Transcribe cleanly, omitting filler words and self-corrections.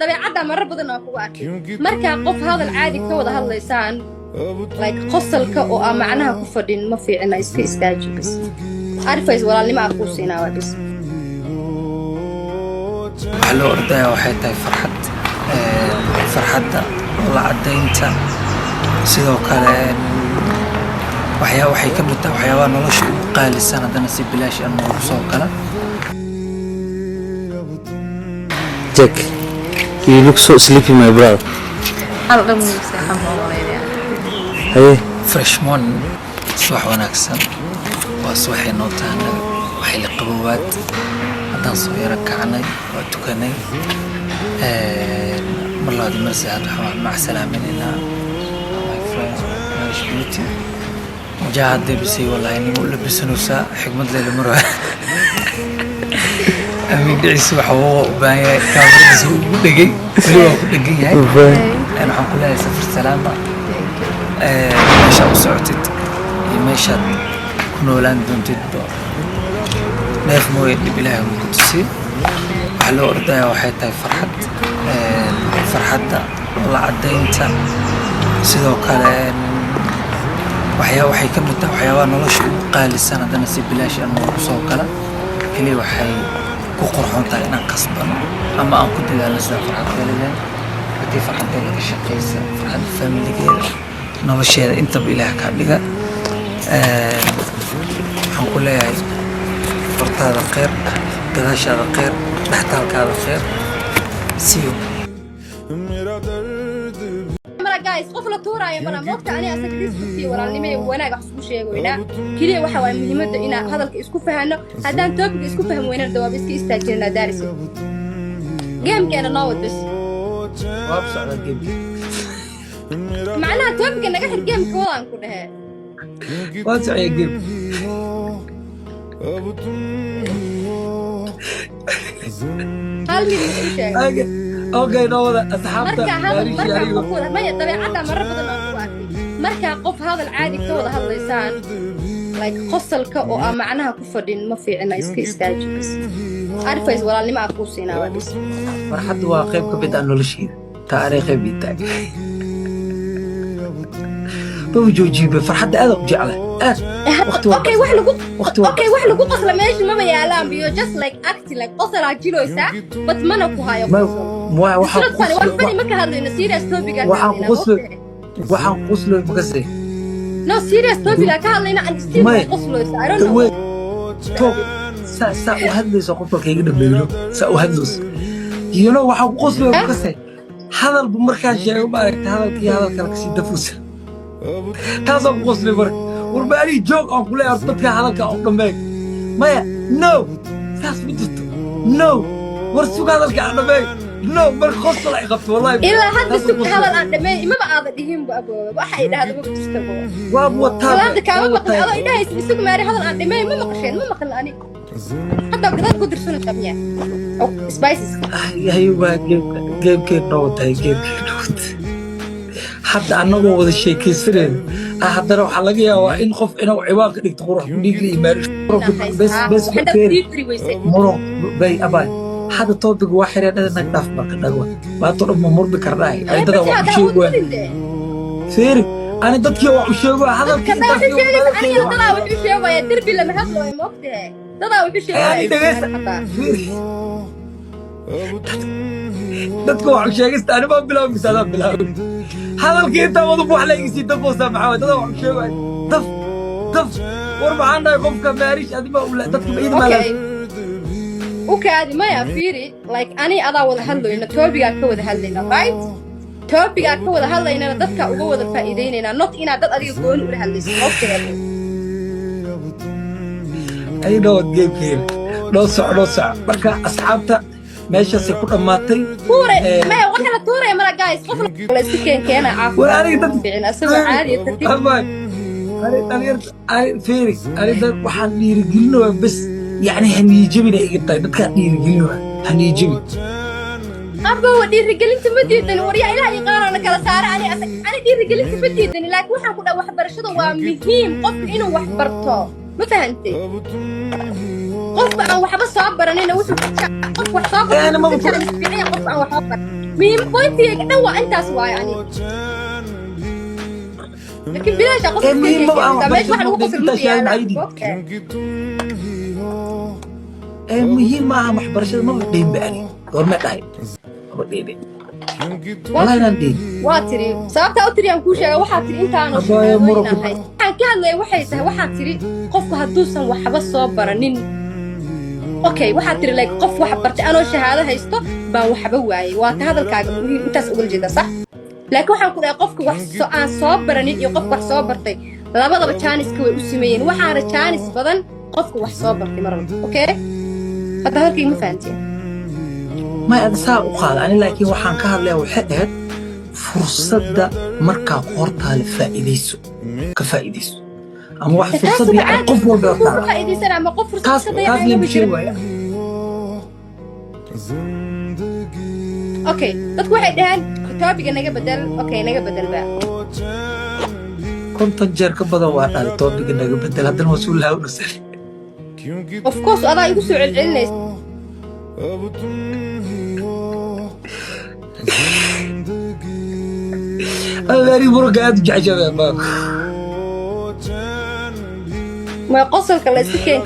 Dabeecadda marar badan aan kugu arkay, markaa qof hadal caadi ka wada hadlaysaan, like qosolka oo aan macnaha ku fadhin ma fiicina. Iska istaaji bas. Advice walaalnimo aan kuu siinaa waa bas. Waxaa loo ordayaa waxay tahay farxad, farxadda la caddaynta. Sidoo kale waxay ka mid tahay waxyaabaha nolosha ugu qaalisan, haddana si bilaash ah noogu soo gala. Jack, you look so sleepy, my brother. Hal dhan wuu seexan baan malaynayaa. Hey, Fresh morning, subax wanaagsan. Waa subaxay noo tahay annaga, waxay la qabowaad. Haddaan soo yaro kacnay, waa tukanay. Mar labaad iyo mar saddexaad waxaan mac salaaminaynaa my friend Marish Beauty. Wajaha hadday bisay, wallahi nima u labisanaysaa xigmad leela marwa. Amiin dhiciisa waxa uu u baahan yahay kaamaradiisa ugu dhegay, weli waa ku dhegan yahay. Waxaan ku leeyahay safar salaama. Meeshaa u socotid iyo meeshaad ku noolaan doontidba dheef mooye dhib Ilaahay ma ku tusiyo. Waxaa loo ordayaa waxay tahay farxad, farxadda la caddaynta. Sidoo kale waxay ka mid tahay waxyaabaha nolosha ugu qaalisan, haddana si bilaash ah noogu soo gala. Keliya waxay ku qurxoon tahay inaan kasbano ama aan ku dadaalno sida farxad heli lahayn. Haddii farxaddeeda ka shaqaysa, farxadda faamiligeeda, nolosheeda intaba Ilaah kaa dhiga. Waxaan ku leeyahay hortaada kheyr, gadaashaada kheyr, dhextaalkaada kheyr. See you. Mara guys, qof la tuuraayo mala moogta. Ani asaga respect iyo walaalnimo iyo wanaag wax isku sheegoynaa. Keliya waxa waaye muhiimadda inaan hadalka isku fahanno. Haddaan topic isku fahmi weynana, dawaaba iska istaajinanaa. Daarisa gamekeena noo wad bas. Waa ku socdaa game. Macnaha topicga naga xir, gameka wadaan ku dhehee. Waa socdaa game. Hal mid ma isku sheegay? Okay, noo wada asxaabta. Markaa hadal Maariish markaa anigo qof wada maya, dabeecadda marar badan aan kugu arkay, markaa qof hadal caadi ka wada hadlaysaan, like qosolka oo aan macnaha ku fadhin ma fiicina. Iska istaaji bas. Advice walaalnimo aan kuu siinaa waa bas. Farxaddu waa qayb ka mid ah noloshayda. Taa anay qayb ii tahay maba joojiiba. Farxadda aad u jeclahay, aad waqti walba. Okay, wax lagu waqti walba. Okay, wax lagu qosla meesha maba yaalaan biyo. Just like acting, like qosolaa jiloysaa, but mana ku hayo qosol. Waxaan It's not funny. War funny ma ka hadlayno, serious topic aan ka waxaan hadlaynaa. qoslo Mogtahay? Waxaan qosloy makase. No, serious topic aan ka hadlayna and still Maya. waa qosloysa. I don't know. Wait, talk saa u hadlayso, qofka kayga dhameeyo saa u hadlayso, waxaan ku qosloy makase. Hadalbu markaan sheego, maaragta, hadalkii hadal kale kasii dafusa, taasaan ku qoslay. Marka warba aniga joog aan ku leeyahay dadka hadalka aan u dhammeey. Maya, no, saas ma jirto. No, war suga, hadalka aan dhammeey. No, marka qosol ay qabto wallahi. Ilaa hadda taasaan sug qoslo. Hadal aan dhammeey imaba aada dhihinba abooba. Waxa ay dhahdo maba jirtabo. Waa wataa. Ilaa hadda kaama waa maqlin wataa. adoo idhahaysa isugu maari hadal aan dhammeey. Ma maqasheen? Ma maqlin ani. Hadda gadaal ku dirsanaysaa miya? Oh, spices. Hayuba gamekeen noo watahay, gamekeen noo watahay. Hadda annagoo wada sheekaysanayno ah, haddana waxaa laga yaabaa in qof inuu ciwaan ka dhigto qurux dhiigla iyo maarish bes bes. Waxaan Feeri. sii firi weysay. Muro bay abay. Hadda topic waa xireen, dhada nag dhaaf. Marka dhagwa maanta dhan ma murmi karnaa? Ani dada wax u sheegi waay. Feeri, ani dadkii wax u sheego hadalkii. Dadka intaas wuxuu sheegaysa aniga. hadalkayga. Dadaa wuxuu sheegaya derbi lama hadlo ay moogtahay. Dadaa wuxuu sheegaya. Ani dhegeysta. Xataa. Feeri, dadka wax u sheegista ani maa bilaabay mise adaa bilaabay? Hadalkii intaa wadub wax la iga sii dafoosaa. Maxaa waay dadaa wax u sheegaya? Daf daf, war maxaan dhahay? Qofka maarish adima dadka ma iidma. Okay, u kaadi. Maya, fiiri, like ani adaa wada hadlayno, topicgaa ka wada hadlayna, right? Topicgaa ka wada hadlaynana dadka uga wada faa'iidaynayna, not inaad dad adiga gooni ula hadlaysid, moogtahay? Ay, dhowad gamekeena noo soco, noo soco. Marka asxaabta meeshaasay ku dhammaatay. Tuure maya, waxa la tuuraya mala guys. Qof la iska keen keena. War aniga caafimaad dad fiicin asagoo caadi ah, tartiib. Abay, ani dhalinyarta ani fiiri, ani dad waxaan dhiirigelinaya bes, yacni haniijabina iga tahay. Dadkaan dhiirigelinaya haniijabi. Abowa, dhiirigelinta ma diidani. Waryaa, Ilaah yaqaanoo kala saara. Ani ani dhiirigelinta ma diidani, laakiin waxaan ku dhaha waxbarashada waa muhiim, qofka inuu wax barto. Ma fahantay? Qofka aan waxba soo baranina wuxuu qof wax soo Eh, ani maba barto fiican yahay qofka aan waxba baran. Muhiim pointiga dhan waa intaas waaye ani, laakiin bilaasha qof Ee, muhiim ma aha. meesha wax lagu waxbarashada qosol intaa ma shahaado yaala. maxay yihiin? Ee, muhiim ma aha waxbarashada, maba dhihin ba ani. Goorma dhahay? Maba dhihin wallahi inaan dhihin. Waa tiri. Sababtaa u tiri aan kuu sheega. Waxaa tiri intaanu Abaayo, shahaadooyin muruq. aan hayst. Waxaan ka hadlaya waxay tahay, waxaa tiri qofku hadduusan waxba soo baranin. Okay, waxaa tiri like qof wax bartay, anoo shahaado haysto baan waxba waayey. Waa ta hadalkaaga muhiim intaas ugala jeedaa, sax? Laakiin waxaan ku dhahay qofka wax aan soo baranin iyo qofka wax soo bartay labadaba jaaniska way u sameeyeen. Waxaana jaanis badan qofka wax soo bartay mar walba. Okay, hadda hadalkayga ma fahanteen? May, ada saa u qaada ani, laakiin waxaan ka hadlaya waxay ahayd fursadda markaa ku hortaale faa'iidayso, ka faa'iidayso ama wax fursad yacan qof walba ku hortaala. Faa'iidaysan ama qof fursad Taas ka taas dayacaya lama ma jiro. sheegi waaya. Okay, dadku waxay dhaheen topiga naga bedel. Okay, naga bedel ba. 50 jeer ka badan waa dhahay topiga naga bedel, haddana waa suu laawdhusan. Of course, adaa igu soo celcelinaysa. अब तुम ही हो जिंदगी Ani muruga aad u jeceshahay baa. चैन भी Ma qosolka la iska keen.